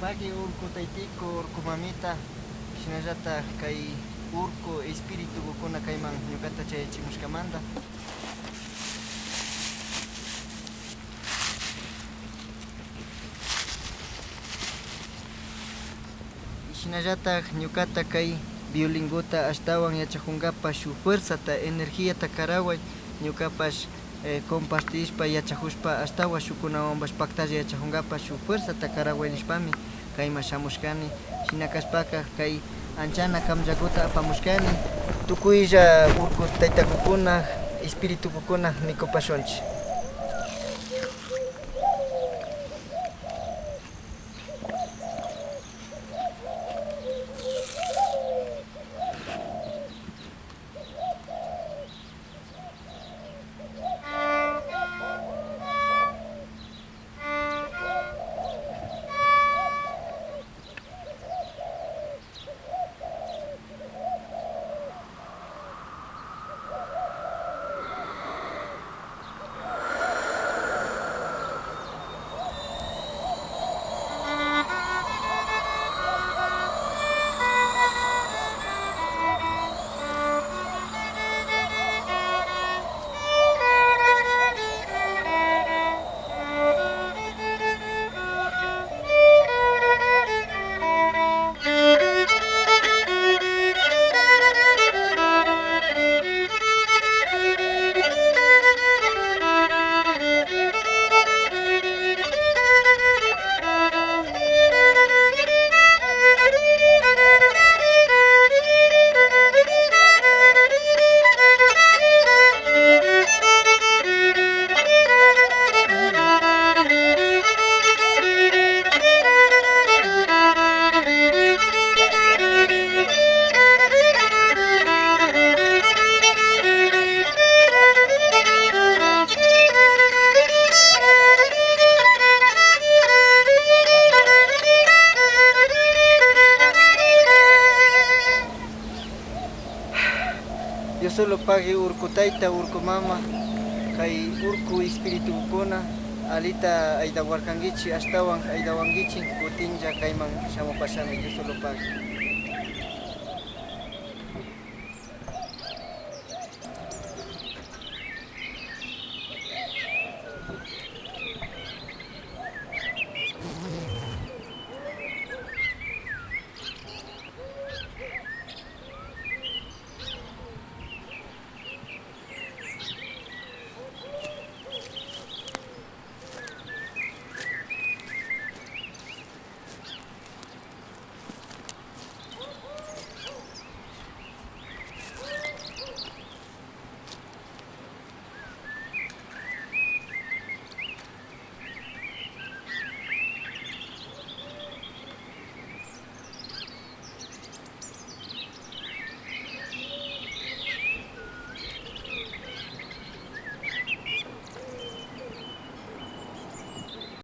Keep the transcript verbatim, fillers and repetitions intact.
Pagui urku taytiku, urku mamita, shinallatak kay urku espiritukukuna kayman ñukata chayachimushkamanta. Shinallatak ñukata kay violinkuta ashtawan yachakunkapak shuk fuerzata, energiata karaway, ñukapash eh, compartishpa, yachakushpa, ashtawan shukkunawanpash paktalla yachakunkapak shuk fuerzata karaway nishpami kayman shamushkani. Shina kashpaka kay anchana kamllakuta apamushkani. Tukuylla urku taytakukunak, espiritukukunak mikupashunchik. Dios solo pagui urku tayta, urku mama, kay urku espiritukuna alita aydawarkankichik, ashtawan aydawankichik, kutinlla kayman shamupashami. Dios solo pagui.